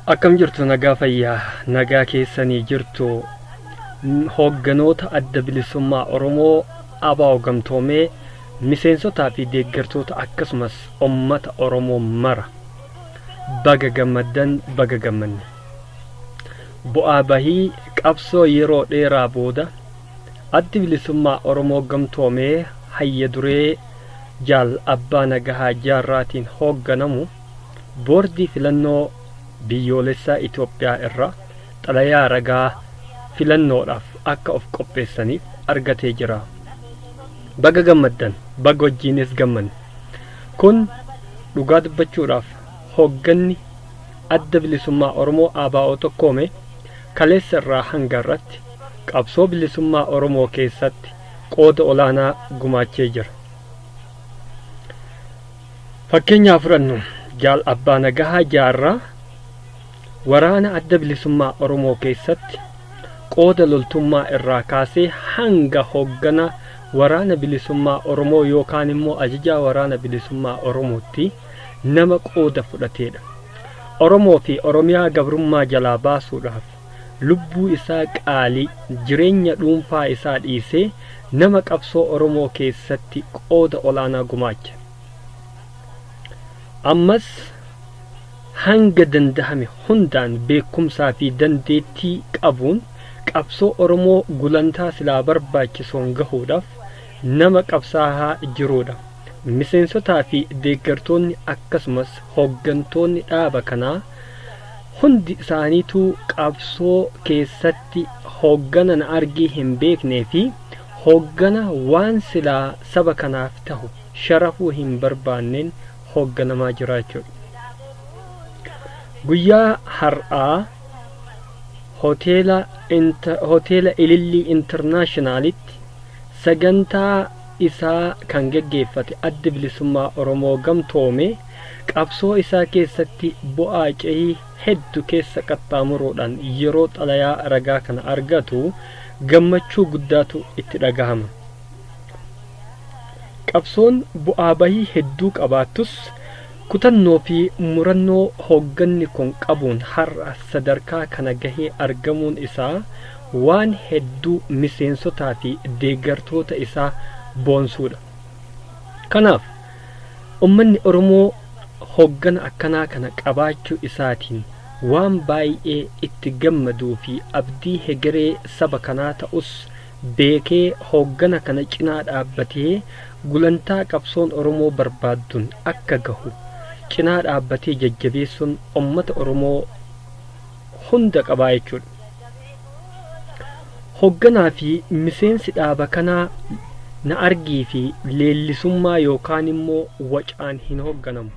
Akkam jirtu nagaa fayyaa nagaa keessanii jirtu hoogganoota adda bilisummaa Oromoo ABO gamtoomee miseensotaa fi deeggartoota akkasumas ummata Oromoo mara baga gammaddan baga gammanne. Bu'aa bahii qabsoo yeroo dheeraa booda addi bilisummaa Oromoo gamtoomee hayya duree Jaal Abbaa Nagahaa Jaarraatiin hoogganamu boordii filannoo biyyoolessaa Itoophiyaa irraa xalayaa ragaa filannoodhaaf akka of qopheessaniif argatee jira. Baga gammaddan, baga wajjiinis gammanne. Kun dhugaa dubbachuudhaaf hoogganni adda bilisummaa Oromoo ABO tokkoome kaleessa irraa hanga irratti qabsoo bilisummaa Oromoo keessatti qooda olaanaa gumaachee jira. Fakkeenyaa fudhannu Jaal Abbaa Nagahaa Jaarraa waraana adda bilisummaa Oromoo keessatti qooda loltummaa irraa kaasee hanga hooggana waraana bilisummaa Oromoo yookaan immoo ajajaa waraana bilisummaa Oromootti nama qooda fudhateedha. Oromoo fi Oromiyaa gabrummaa jalaa baasuudhaaf lubbuu isaa qaalii jireenya dhuunfaa isaa dhiisee nama qabsoo Oromoo keessatti qooda olaanaa gumaache. Ammas hanga dandahame hundaan beekumsaa fi dandeettii qabuun qabsoo Oromoo gulantaa silaa barbaachisuun gahuudhaaf nama qabsaahaa jiruudha. Miseensotaa fi deeggartoonni akkasumas hooggantoonni dhaaba kanaa hundi isaaniituu qabsoo keessatti hooggana na argii hin beeknee fi hooggana waan silaa saba kanaaf tahu sharafuu hin barbaanneen hoogganamaa jira jechuudha. Guyyaa har'aa hoteela Ilillii Intarnaashinaalitti sagantaa isaa kan geggeeffate addi bilisummaa Oromoo gamtoome qabsoo isaa keessatti bu'aa cehii hedduu keessa qaxxaamuruudhaan yeroo xalayaa ragaa kana argatu gammachuu guddaatu itti dhagahama. Qabsoon bu'aa bahii hedduu qabaattus kutannoo fi murannoo hoogganni kun qabuun har'a sadarkaa kana gahee argamuun isaa waan hedduu miseensotaa fi deeggartoota isaa boonsuudha. Kanaaf ummanni Oromoo hooggana akkanaa kana qabaachuu isaatiin waan baay'ee itti gammaduu fi abdii hegeree saba kanaa ta'us beekee hooggana kana cinaa dhaabbatee gulantaa qabsoon Oromoo barbaadduun akka gahu cinaa dhaabbatee jajjabeessuun ummata Oromoo hunda qabaa jechuudha. Hoogganaa fi miseensi dhaaba kanaa na argii fi leellisummaa yookaan immoo wacaan hin hoogganamu.